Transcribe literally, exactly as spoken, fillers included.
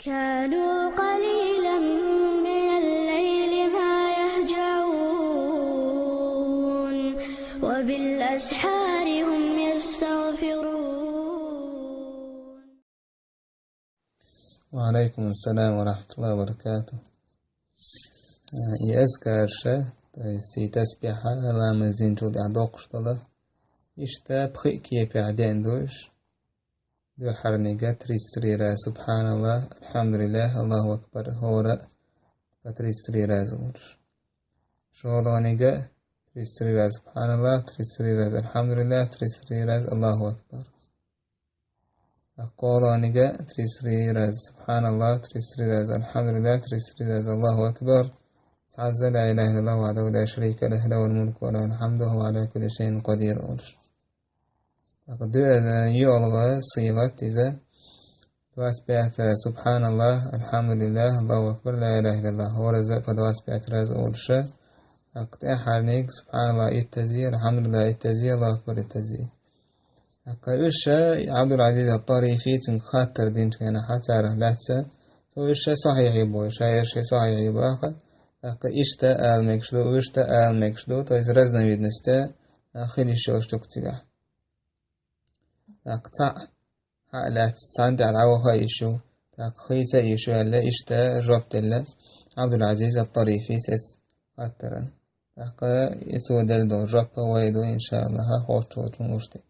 كانوا قليلا من الليل ما يهجعون، وبالأسحار هم يستغفرون. وعليكم السلام ورحمة الله وبركاته. Э, и азкараш, то есть и тасбихьаш, ламаз динчул тӀехь доккхуш долу, иштта пхи кепехь деана ду уьш. Дуьххьарниг тридцать три раз «Субханаллах, Альхьамдулиллах, Аллаху Акбар», хӀора а по тридцать три раз олуш. ШолгӀаниг тридцать три раз «Субханаллах», тридцать три раз «Альхьамдулиллах», тридцать три раз «Аллаху Акбар». КхоалгӀаниг тридцать три раз «Субханаллах», тридцать три раз «Альхьамдулиллах», тридцать три раз «Аллаху Акбар». Цхьазза «Ла илаха иллаллах вахьдаху ла шарика лах, лахул мулку ва лахул хьамду ва хӀува Ӏала кулли шайин къадир» олуш. ТӀаккха дуьххьара йоьалгӀа сигӀат иза: двадцать пять раз «Субханаллах, Альхьамдулиллах, Аллаху Акбар, ла илаха иллаллах», хӀоразза по двадцать пять раз олуш. ТӀаккха тӀаьххьарниг «Субханаллах» иттазза, «Альхьамдулиллах» иттазза, «Аллаху Акбар» иттазза. ТӀаккха уьш Ӏабдул-Ӏазиз ат-Тарифи, цуьнга хаттар динчу хенахь царах лаьцна, цо уьш сахьихь ю боху, ша ерш сахьихь ю боху. ТӀаккха иштта ала мегаш ду, уьш ала мегаш ду, то есть разновидность хила йиш йолуш ду цигахь. ТӀаккха цхьаъ хьа а лаьцна, цхьаьна тӀехь дӀаваха а йиш ю, тӀаккха хийца а йиш ю аьлла, иштта жоп делла Ӏабдул-Ӏазиз ат-Тарифис оцу хаттаран. ТӀаккха и цо делла долу жоп вай ду, иншааллахӀ, хӀоттачу волчун луш дерг.